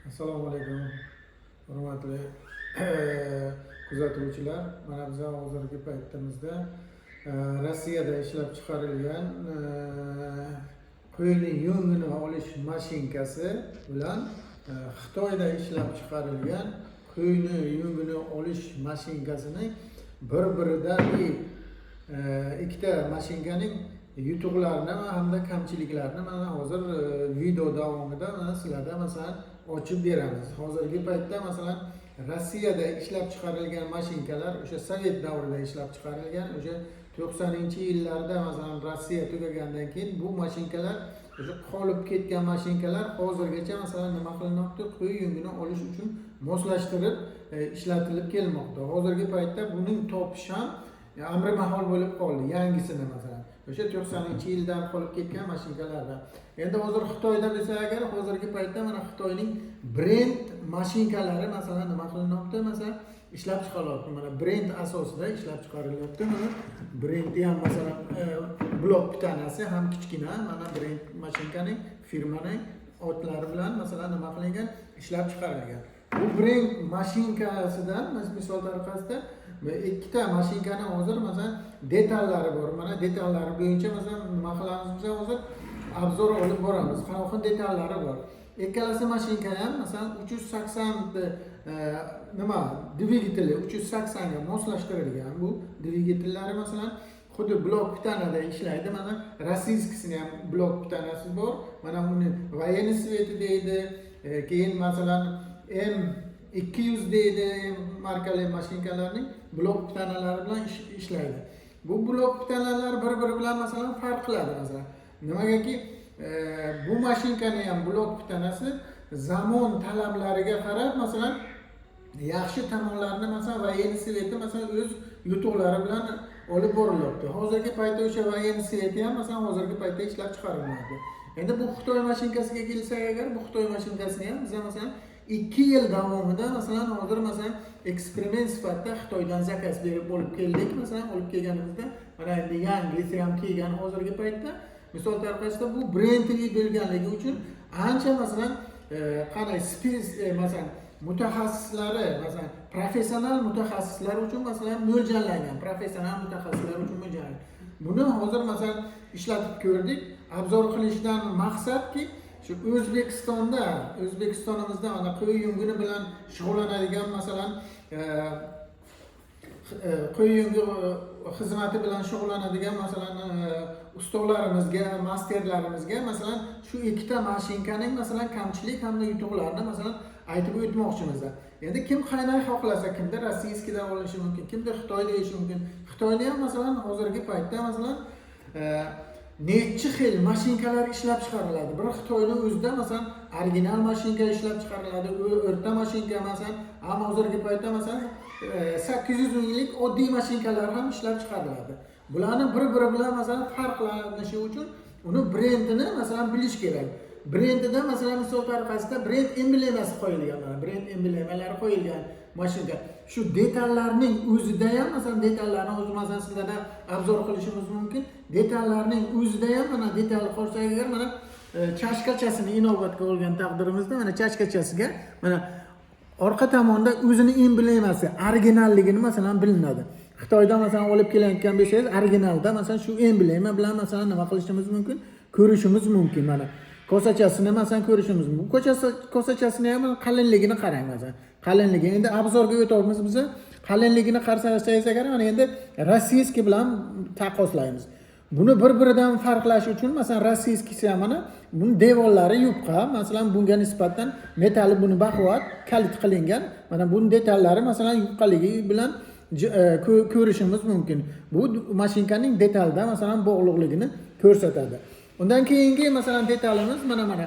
Assalomu alaykum, hurmatli kuzatuvchilar. Mana biz hozirgi paytimizda Rossiyada ishlab chiqarilgan qo'yning yungini olish mashinkasi bilan Xitoyda ishlab chiqarilgan qo'yni yungini olish mashinkasini bir biridagi ikkita mashinkaning yutuqlarini hamda kamchiliklarini mana hozir video davomida mana sizlarda, masalan, ochib beramiz. Hozirgi paytda, masalan, Rossiyada ishlab chiqarilgan mashinkalar o'sha sovet davrida ishlab chiqarilgan, o'sha 90-yillarda, masalan, Rossiya tugagandan keyin bu mashinkalar, o'sha qolib ketgan mashinkalar hozirgacha, masalan, nima qilinmoqda, qo'y yungini olish uchun moslashtirib ishlatilib kelmoqda. Hozirgi paytda buning topish ham amri mahol bo'lib qoldi, yangisini, masalan, o'sha 90-yildan qolib ketgan mashinkalardan. Endi hozir Xitoyda bo'lsa agar, hozirgi paytda mana Xitoyning brend mashinkalari, masalan, nima qilinmoqda, masalan, ishlab chiqarilyapti. Mana brend asosida ishlab chiqarilyapti. Mana brendi ham, masalan, блок питания si ham kichkina. Mana brend mashinkaning, firmaning otlari bilan, masalan, nima qilingan, ishlab chiqarilgan. Bu brend mashinkasidan misol tariqasida ikkita mashinkani hozir, masalan, detallari bor. Mana detallari bo'yicha, masalan, nima qilamiz, biz hozir обзор olib boramiz, qanaqa detallari bor. Ikkalasi mashinka ham, masalan, 380 nima dvigateli 380ga moslashtirilgan. Bu dvigatellari, masalan, xuddi блок питания da ishlaydi. Mana российский sini ham блок питания si bor. Mana uni военный свет i deydi, keyin, masalan, M 200 deydi markali mashinkalarning блок питания lari bilan ishlaydi. Bu блок питания lar bir biri bilan, masalan, farq qiladi. Masalan, nimagaki bu mashinkani ham блок питания si zamon talablariga qarab, masalan, yaxshi tomonlarini, masalan, военный свет i, masalan, o'z yutuqlari bilan olib borilyapti. Hozirgi paytda o'sha военный свет i ham, masalan, hozirgi paytda ishlab chiqarilmayapti. Endi bu Xitoy mashinkasiga kelsak agar, bu Xitoy mashinkasini ham biza, masalan, 2 yil davomida, masalan, hozir, masalan, eksperiment sifatida Xitoydan заказ berib olib keldik. Masalan, olib kelganimizda mana endi yangisi ham kelgan. Hozirgi paytda, misol tariqasida, bu brendli bo'lganligi uchun ancha, masalan, qanday masalan, mutaxassislari, masalan, professional mutaxassislar uchun, masalan, mo'ljallangan, professional mutaxassislar uchun mo'ljallangan. Buni hozir, masalan, ishlatib ko'rdik. Обзор qilishdan maqsadki, shu O'zbekistonda, O'zbekistonimizda mana qo'y yungini bilan shug'ullanadigan, masalan, qo'y yungi xizmati bilan shug'ullanadigan, masalan, ustozlarimizga, masterlarimizga, masalan, shu ikkita mashinkaning, masalan, kamchilik hamda yutuqlarini, masalan, aytib o'tmoqchimiz. Endi kim qanday xohlasa, kimdir российский dan olishi mumkin, kimdir Xitoyda deyishi mumkin. Xitoyda ham, masalan, hozirgi paytda, masalan, nechi xil mashinkalar ishlab chiqariladi. Bir Xitoyni o'zida, masalan, original mashinka ishlab chiqariladi, o'rta mashinka, masalan, ham hozirgi paytda, masalan, 800 minglik oddiy mashinkalar ham ishlab chiqariladi. Bularni bir biri bilan, masalan, farqlanishi uchun uni brendini, masalan, bilish kerak. Brendida, masalan, misol tariqasida, brend emblemasi qo'yilgan. Mana brend emblemalari qo'yilgan mashinka. Shu detallarning o'zida ham, masalan, detallarni o'zi, masalan, sizlarda обзор qilishimiz mumkin. Detallarning o'zida ham, mana detal qolsak agar, mana chashkachasini inobatga olgan taqdirimizda, mana chashkachasiga, mana orqa tomonda o'zini emblemasi originalligini, masalan, bilinadi. Xitoydan, masalan, olib kelayotgan bo'lsangiz, originalda, masalan, shu emblema bilan, masalan, nima qilishimiz mumkin, ko'rishimiz mumkin. Mana kosachasini, masalan, ko'rishimiz mumkin. Kosachasini ham qalinligini qarang, masalan, qalinligi. Endi обзор ga o'tyapmiz biza. Qalinligini qarasangiz agar, mana endi российский bilan taqqoslaymiz buni. Bir biridan farqlash uchun, masalan, российский si ham, mana buni devorlari yupqa, masalan, bunga nisbatan metali buni baquvvat, kalit qilingan. Mana buni detallari, masalan, yupqaligi bilan ko'rishimiz mumkin. Bu mashinkaning detalda, masalan, bog'liqligini ko'rsatadi. Undan keyingi, masalan, detalimiz mana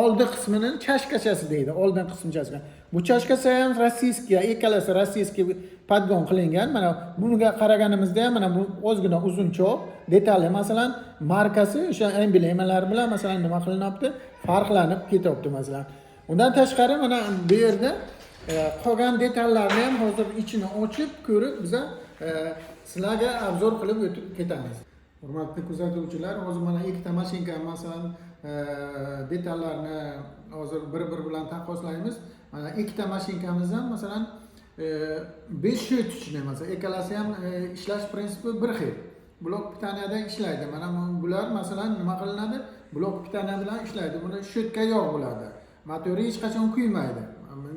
oldi qismini chashkachasi deydi, oldin qismchasi. Bu chashkasi ham российский, ikkalasi российский подгон qilingan. Mana bunga qaraganimizda ham, mana bu ozgina uzunchoq detali, masalan, markasi o'sha emblemalar bilan, masalan, nima qilinyapti, farqlanib ketyapti. Masalan, undan tashqari, mana bu yerda qolgan detallarni ham hozir ichini ochib ko'rib, biza sizlarga обзор qilib o'tib ketamiz. Hurmatli kuzatuvchilar, hozir mana ikkita mashinka, masalan, detallarni Hozir bir-biri bilan taqqoslaymiz. Mana ikkita mashinkamiz ham masalan 5 щеточный, masalan, ikkalasi ham ishlash prinsipi bir xil. Blok питанияda ishlaydi. Mana bular masalan nima qilinadi? Blok питания bilan ishlaydi. Buni щетка yog' bo'ladi. Motori hech qachon kuymaydi.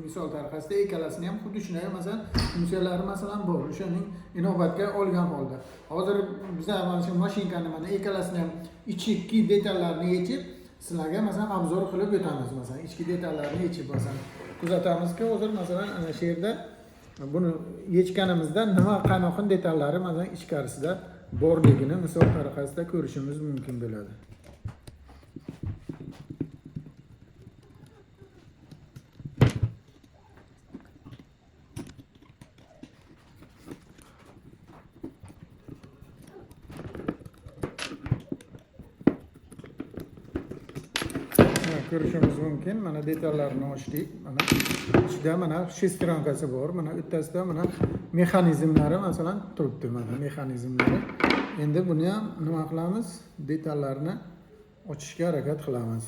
Misol tariqasida ikkalasini ham xuddi shunday masalan funksiyalari masalan bor. O'shaning inobatga olgan holda. Hozir biza mana shu mashinkani mana ikkalasini ham ichki detallarini yechib sizlarga masalan obzor qilib o'tamiz. Masalan ichki detallarini yechib masalan kuzatamizki, hozir masalan ana shu yerda buni yechganimizda nima qanaqa detallari masalan ichkarisida borligini misol tariqasida ko'rishimiz mumkin bo'ladi. Ko'rishimiz mumkin. Mana detallarini ochdik. Mana ichida mana shesteronkasi bor. Mana o'rtasida mana mexanizmlari masalan turibdi. Mana mexanizmlari. Endi buni ham nima qilamiz? Detallarini ochishga harakat qilamiz.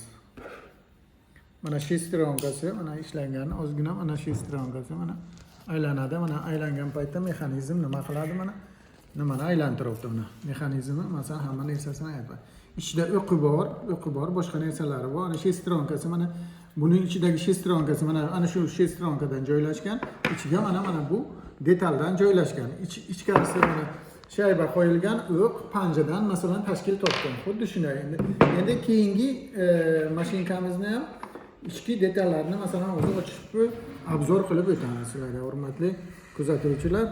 Mana shesteronkasi, mana ishlangan ozgina mana shesteronkasi mana aylanadi. Mana aylangan paytda mexanizm nima qiladi? Mana nimani aylantiryapti mana mexanizmi masalan hamma narsasini aytadi. Ichida o'qi bor, o'qi bor, boshqa narsalari bor. Ana shesteronkasi mana buning ichidagi shesteronkasi mana ana shu shesteronkadan joylashgan, ichiga mana bu detaldan joylashgan. Ichkarisi mana shayba qo'yilgan o'q panjadan masalan tashkil topgan. Xuddi shunday. Endi keyingi mashinkamizni ham ichki detallarini masalan o'zi ochib obzor qilib o'tamiz sizlarga, hurmatli kuzatuvchilar.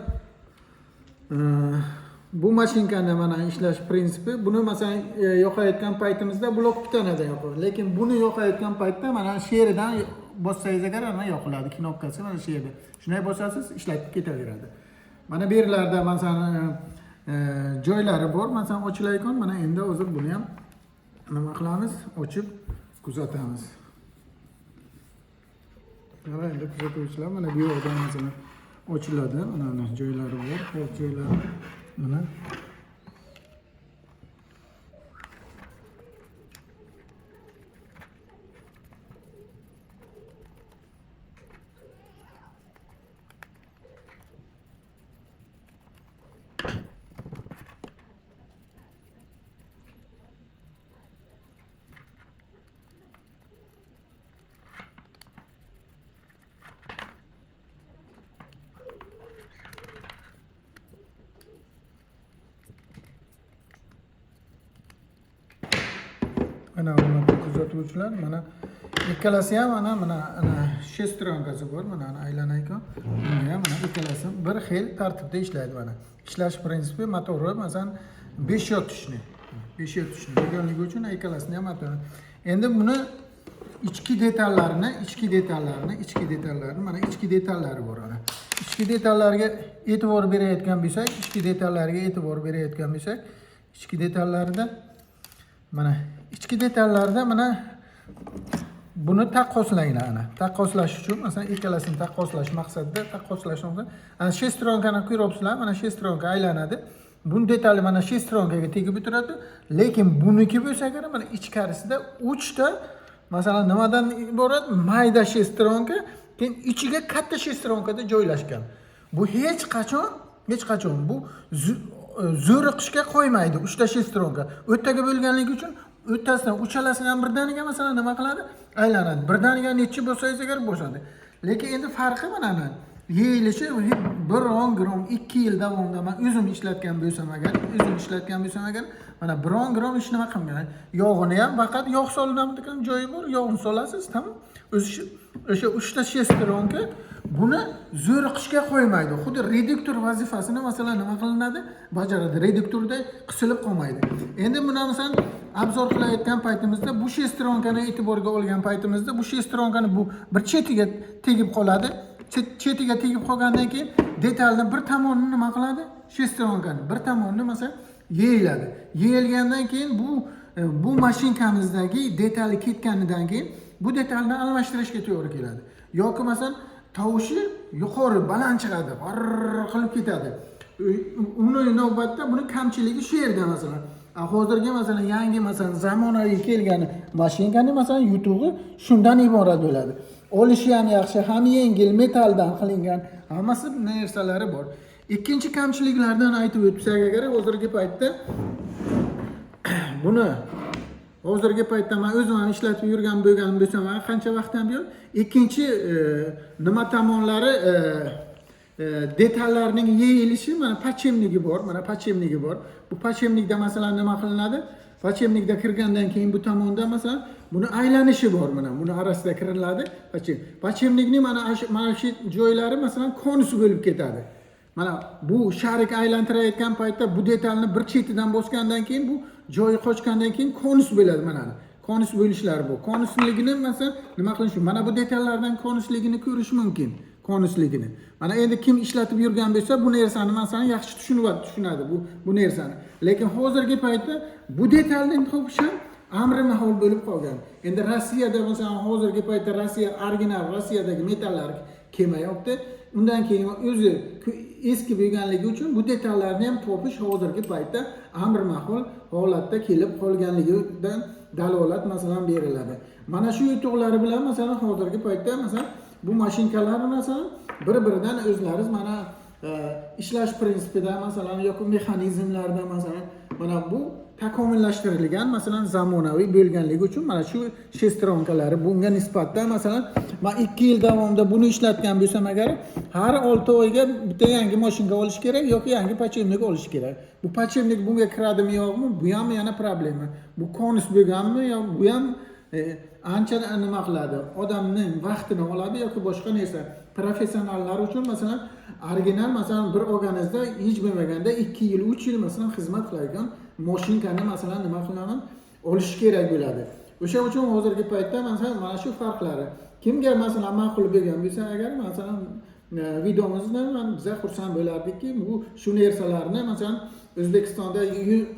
Bu mashinkani mana ishlash prinsipi, buni masalan yoqayotgan paytimizda blok pitanadan yoqadi. Lekin buni yoqayotgan paytda mana shu yeridan bossangiz agar mana yoqiladi, knopkasi mana shu yerda. Shunday bosasiz, ishlatib ketaveradi. Mana bu yerlarda masalan joylari bor, masalan ochilayotgan. Mana endi hozir buni ham nima qilamiz? Ochib kuzatamiz. Mana endi kuzatuvchilar mana bu yoqdan masalan ochiladi. Mana joylari bor, bu joylari mana. Mana hurmatli kuzatuvchilar, mana ikkalasi ham mana ana shesteronkasi bor, mana ana aylanayotgan. Buni ham mana ikkalasi bir xil tartibda ishlaydi mana. Ishlash prinsipi motori masalan 5 yotishni, 5 yotishni bo'lganligi uchun ikkalasini ham motori. Endi buni ichki detallarini, mana ichki detallari bor ana. Ichki detallarga e'tibor berayotgan bo'lsak, ichki detallarida mana ichki detallarda mana buni taqqoslanglar ana. Taqqoslash uchun masalan ikkalasini taqqoslash maqsadida taqqoslash maqsadida ana shesteronkani ko'ryapsizlar, mana shesteronka aylanadi. Buni detali mana shesteronkaga tegib o'tiradi, lekin buniki bo'lsa agar mana ichkarisida 3 ta masalan nimadan iborat? Mayda shesteronka, keyin ichiga katta shesteronkada joylashgan. Bu hech qachon bu zo'riqishga qo'ymaydi 3 ta shesteronka. O'rtaga bo'lganligi uchun o'rtasidan uchalasini ham birdaniga masalan nima qiladi? Aylanadi. Birdaniga nechi bo'lsangiz agar bo'shadi. Lekin endi farqi mana yeyilishi 1 gram 2 yil davomida men o'zim ishlatgan bo'lsam agar, mana 1 gram ish nima qilmagan. Yog'ini ham faqat yog' solinadigan joyi bor, yog'ini solasiz, tamom. O'zi o'sha 3 ta shesteronka buni zo'riqishga qo'ymaydi. Xuddi reduktor vazifasini masalan nima qilinadi? Bajaradi. Reduktorda qisilib qolmaydi. Endi buni masalan obzor qilayotgan paytimizda bu shesteronkani e'tiborga olgan paytimizda bu shesteronkani bu bir chetiga tegib qoladi. Chetiga tegib qolgandan keyin detalni bir tomonini nima qiladi? Shesteronkani bir tomonini masalan yeyiladi. Yeyilgandan keyin bu mashinkamizdagi detali ketganidan keyin bu detalni almashtirishga to'g'ri keladi. Yoki masalan tovushi yuqori baland chiqadi, g'arr qilib ketadi. Uni navbatda buni kamchiligi shu yerda masalan. Hozirgi, masalan, yangi, masalan, zamonaviy kelgan mashinkani, masalan, yutug'i shundan iborat bo'ladi. Olishi ham yaxshi, ham yengil, metalldan qilingan, hammasi narsalari bor. Ikkinchi kamchiliklardan aytib o'tsak agar, hozirgi paytda buni, hozirgi paytda man o'zim ham ishlatib yurgan bo'lgan bo'lsam ham, qancha vaqtdan buyon, ikkinchi nima tomonlari, detallarning yeyilishi. Mana подшипник i bor, mana подшипник i bor. Bu подшипник da, masalan, nima qilinadi? Подшипник da kirgandan keyin bu tomonda, masalan, buni aylanishi bor, mana buni orasida kiriladi. Подшипник ni mana shu joylari, masalan, konus bo'lib ketadi. Mana bu шарик aylantirayotgan paytda bu detalni bir chetidan bosgandan keyin, bu joyi qochgandan keyin konus bo'ladi. Mana konus bo'lishlari, bu konusligini, masalan, nima qilish, mana bu detallardan konusligini ko'rish mumkin, konusligini. Mana endi kim ishlatib yurgan bo'lsa, bu narsani, masalan, yaxshi tushunadi bu narsani. Lekin hozirgi paytda bu detalni topish ham amri mahol bo'lib qolgan. Endi Rossiyada, masalan, hozirgi paytda Rossiya, original Rossiyadagi metallar kelmayapti. Undan keyin o'zi eski bo'lganligi uchun bu detallarni ham topish hozirgi paytda amri mahol holatda kelib qolganligidan dalolat, masalan, beriladi. Mana shu yutuqlari bilan, masalan, hozirgi paytda, masalan, bu mashinkalar, masalan, bir biridan o'zlari mana ishlash prinsipida, masalan, yoki mexanizmlarda, masalan, mana bu takomillashtirilgan, masalan, zamonaviy bo'lganligi uchun mana shu шестерёнка lari bunga nisbatan, masalan, man 2 yil davomida buni ishlatgan bo'lsam agar, har 6 oyga bitta yangi mashinka olish kerak yoki yangi подшипник olish kerak. Bu подшипник bunga kiradimi, yo'qmi, bu ham yana problema. Bu konus bo'lganmi yo bu ham ancha nima qiladi, odamning vaqtini oladi yoki boshqa narsa. Professionallar uchun, masalan, original, masalan, bir olganingizda hech bo'lmaganda 2 yil, 3 yil, masalan, xizmat qiladigan mashinkani, masalan, nima qilaman, olish kerak bo'ladi. O'sha uchun hozirgi paytda, masalan, mana shu farqlari kimga, masalan, ma'qul bo'lgan bo'lsa agar, masalan, videomizdan biza xursand bo'lardikki, bu shu narsalarni, masalan, O'zbekistonda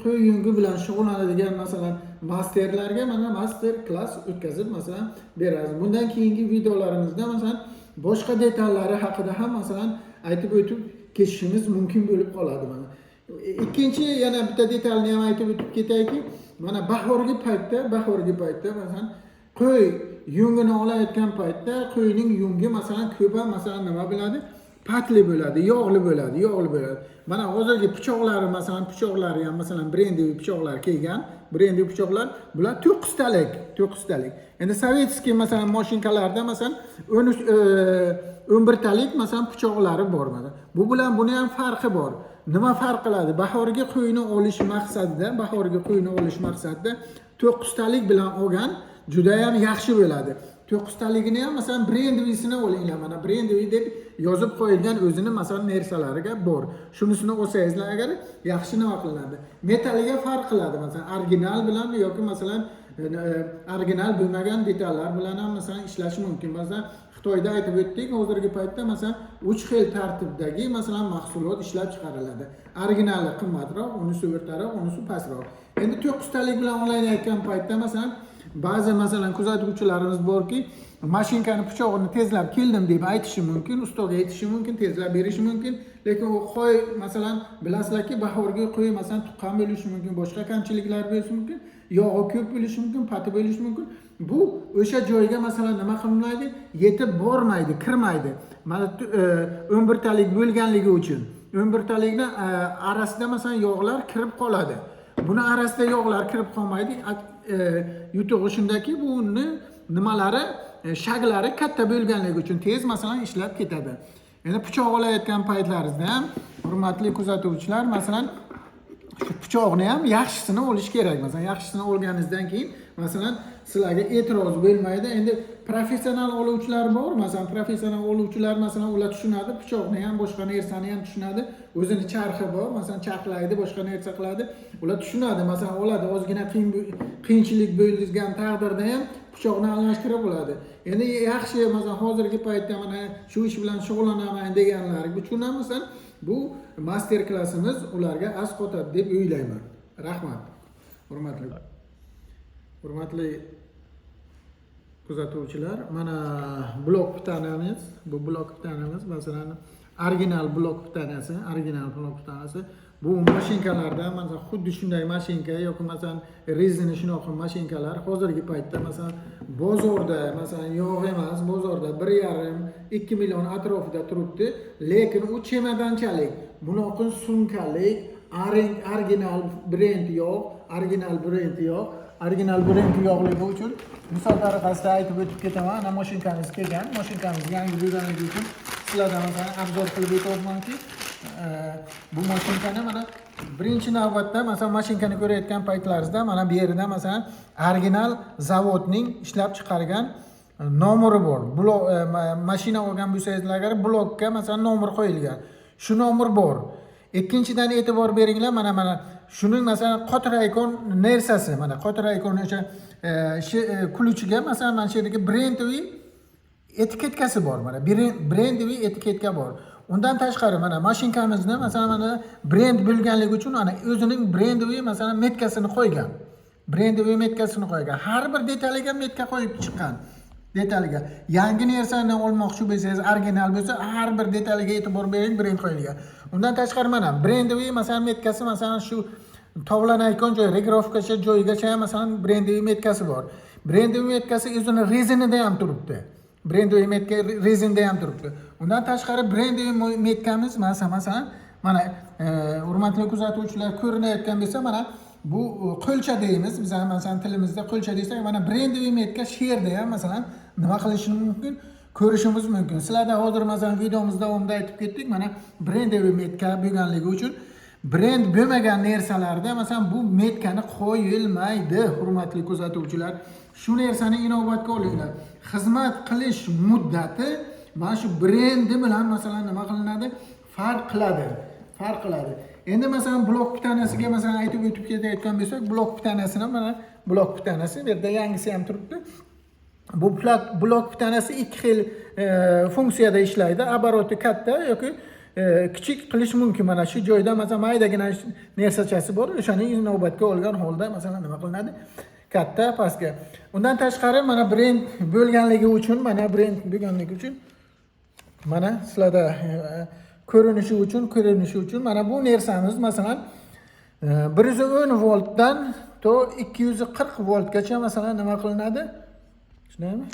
qo'y yungi bilan shug'ullanadigan, masalan, masterlarga mana master klass o'tkazib, masalan, beramiz. Bundan keyingi videolarimizda, masalan, boshqa detallari haqida ham, masalan, aytib o'tib ketishimiz mumkin bo'lib qoladi. Mana ikkinchi yana bitta detalni ham aytib o'tib ketayki, mana bahorgi paytda, masalan, qo'y yungini olayotgan paytda qo'yning yungi, masalan, ko'p ham, masalan, nima bo'ladi, patli bo'ladi, yog'li bo'ladi, yog'li bo'ladi. Mana hozirgi pichoqlari, masalan, pichoqlari ham, masalan, брендовый pichoqlar kelgan, брендовый pichoqlar, bular to'qqiztalik, to'qqiztalik. Endi советский, masalan, mashinkalarda, masalan, 13, 11talik, masalan, pichoqlari bor. Mana bu bilan buni ham farqi bor. Nima farq qiladi? Bahorgi qo'yni olish maqsadida to'qqiztalik bilan olgan judayam yaxshi bo'ladi. To'qqiztaligini ham, masalan, брендовый sini olinglar. Mana брендовый deb yozib qo'yilgan o'zini, masalan, narsalariga bor. Shunisini olsangizlar agar, yaxshi nima qilinadi, metalliga farq qiladi, masalan, original bilan yoki, masalan, original bo'lmagan detallar bilan ham, masalan, ishlash mumkin. Masalan, Xitoyda aytib o'tdik, hozirgi paytda, masalan, uch xil tartibdagi, masalan, mahsulot ishlab chiqariladi. Originali qimmatroq, unisi o'rtaroq, unisi pastroq. Endi to'qqiztalik bilan olayotgan paytda, masalan, ba'zi, masalan, kuzatuvchilarimiz borki, mashinkani pichog'ini tezlab keldim deb aytishi mumkin, ustoga aytishi mumkin, tezlab berishi mumkin. Lekin u qo'y, masalan, bilasizlarki, bahorgi qo'y, masalan, tuqqan bo'lishi mumkin, boshqa kamchiliklar bo'lishi mumkin, yog'i ko'p bo'lishi mumkin, pati bo'lishi mumkin. Bu o'sha joyga, masalan, nima qilmaydi, yetib bormaydi, kirmaydi. Mana 11talik bo'lganligi uchun 11talikni orasida, masalan, yog'lar kirib qoladi. Buni orasida yog'lar kirib qolmaydi. Yutug'i shundaki, buni nimalari, шаг lari katta bo'lganligi uchun tez, masalan, ishlab ketadi. Endi pichoq olayotgan paytlaringizda ham, hurmatli kuzatuvchilar, masalan, shu pichoqni ham yaxshisini olish kerak. Masalan, yaxshisini olganingizdan keyin, masalan, sizlarga e'tiroz bo'lmaydi. Endi professional oluvchilar bor, masalan, professional oluvchilar, masalan, ular tushunadi, pichoqni ham, boshqa narsani ham tushunadi. O'zini charxi bor, masalan, charxlaydi, boshqa narsa qiladi, ular tushunadi, masalan, oladi. Ozgina qiyinchilik bo'lgan taqdirda ham pichoqni almashtirib oladi. Endi yaxshi, masalan, hozirgi paytda mana shu ish bilan shug'ullanaman deganlar uchun ham, masalan, bu master klassimiz ularga asqotadi deb o'ylayman. Rahmat, hurmatli kuzatuvchilar. Mana блок питания miz, bu блок питания miz, masalan, original блок питания si, original блок питания si. Bu mashinkalarda, masalan, xuddi shunday mashinka yoki, masalan, rezina shunaqa mashinkalar hozirgi paytda, masalan, bozorda, masalan, yo'q emas, bozorda 1,5-2 million atrofida turibdi, lekin u chemodanchalik. Bunaqa sumkalik original brend yo'q, original brend yo'q. Original brend yo'qligi uchun misol tariqasida aytib o'tib ketaman. Ana, mashinkamiz kelgan, mashinkamiz yangi bo'lganligi uchun sizlardan, masalan, обзор qilib o'tyapmanki, bu mashinkani mana birinchi navbatda, masalan, mashinkani ko'rayotgan paytlaringizda mana bu yerida, masalan, original zavodning ishlab chiqargan nomeri bor. Blok mashina olgan bo'lsangizlar agar, blokka, masalan, nomer qo'yilgan, shu nomer bor. Ikkinchidan, e'tibor beringlar, mana shuning, masalan, qotiraycon narsasi, mana qotiraycon o'sha ключ iga, masalan, mana shu yerdagi брендовый etiketkasi bor, mana брендовый etiketka bor. Undan tashqari, mana mashinkamizni, masalan, mana brend bo'lganligi uchun ana o'zining брендовый, masalan, метка sini qo'ygan, брендовый метка sini qo'ygan, har bir detaliga метка qo'yib chiqqan detaliga. Yangi narsani olmoqchi bo'lsangiz, original bo'lsa, har bir detaliga e'tibor bering, brend qo'yilgan. Undan tashqari, mana брендовый, masalan, метка si, masalan, shu tovlanayotgan joy, регулировка cha joyigacha ham, masalan, брендовый метка si bor. Брендовый метка si o'zini rezinida ham turibdi, брендовый метка rezinda ham turibdi. Undan tashqari, брендовый метка miz, masalan, mana hurmatli kuzatuvchilar, ko'rinayotgan bo'lsa, mana bu qo'lcha deymiz biz, masalan, tilimizda qo'lcha desak, mana брендовый метка shu yerda ham, masalan, nima qilishimiz mumkin, ko'rishimiz mumkin. Sizlarda hozir, masalan, videomiz davomida aytib ketdik, mana брендовый метка bo'lganligi uchun brend bo'lmagan narsalarda, masalan, bu метка ni qo'yilmaydi. Hurmatli kuzatuvchilar, shu narsani inobatga olinglar. Xizmat qilish muddati mana shu brendi bilan, masalan, nima qilinadi, farq qiladi, farq qiladi. Endi, masalan, blok питания siga, masalan, aytib o'tib ketayotgan bo'lsak, blok питания sini, mana blok питания si bu yerda yangisi ham turibdi. Bu blok питания si ikki xil funksiyada ishlaydi: оборот i katta yoki kichik qilish mumkin. Mana shu joyda, masalan, maydagina narsachasi bor, o'shani inobatga olgan holda, masalan, nima qilinadi, katta, pastga. Undan tashqari, mana brend bo'lganligi uchun, mana brend bo'lganligi uchun, mana sizlarda ko'rinishi uchun mana bu narsamiz, masalan, 110 voltdan to 240 voltgacha, masalan, nima qilinadi, shundaymi,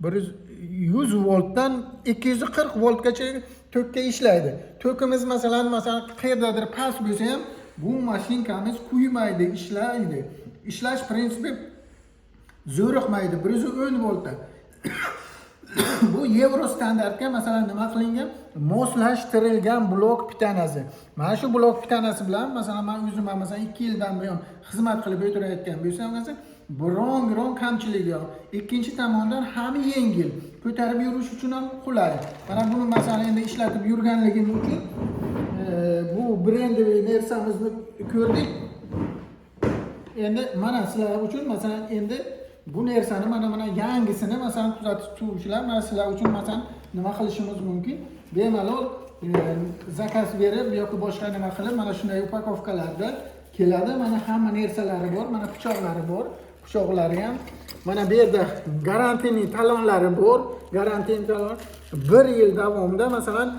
100 voltdan 240 voltgacha tokka ishlaydi. Tokimiz, masalan, qayerdadir past bo'lsa ham, bu mashinkamiz kuymaydi, ishlaydi. Ishlash prinsipi zo'riqmaydi 110 voltda. Bu yevro standartga, masalan, nima qilingan, moslashtirilgan blok питания si. Mana shu blok питания si bilan, masalan, man o'zim ham, masalan, 2 yildan buyon xizmat qilib o'tirayotgan bo'lsam, masalan, biron biron kamchiligi yo'q. Ikkinchi tomondan, ham yengil, ko'tarib yurish uchun ham qulay. Mana buni, masalan, endi ishlatib yurganligim uchun bu брендовый narsamizni ko'rdik. Endi mana sizlar uchun, masalan, endi bu narsani, mana yangisini, masalan, kuzatuvchilar, mana sizlar uchun, masalan, nima qilishimiz mumkin, bemalol заказ berib yoki boshqa nima qilib, mana shunday упаковка larda keladi. Mana hamma narsalari bor, mana pichoqlari bor, pichoqlari ham. Mana bu yerda гарантийный talonlari bor, гарантийный talon bir yil davomida, masalan,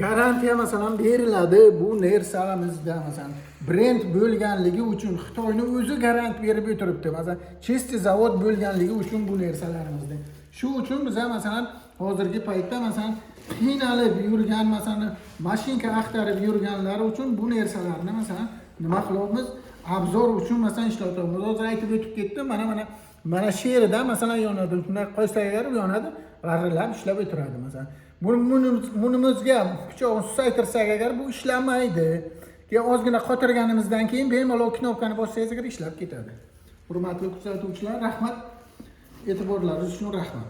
garantiya, masalan, beriladi bu narsamizda. Masalan, brend bo'lganligi uchun Xitoyni o'zi garant berib o'tiribdi, masalan, чистый zavod bo'lganligi uchun bu narsalarimizni. Shu uchun biza, masalan, hozirgi paytda, masalan, qiynalib yurgan, masalan, mashinka axtarib yurganlar uchun bu narsalarni, masalan, nima qilyapmiz, обзор uchun, masalan, ishlatyapmiz. Hozir aytib o'tib ketdim, mana shu yerida, masalan, yonadi, shunday qo'ysak agar, yonadi, g'arillab ishlab o'tiradi. Masalan, bunimizga pichoq susaytirsak agar, bu ishlamaydi. Keyin ozgina qotirganimizdan keyin bemalol knopkani bossangiz agar, ishlab ketadi. Hurmatli kuzatuvchilar, rahmat, e'tiborlaringiz uchun rahmat.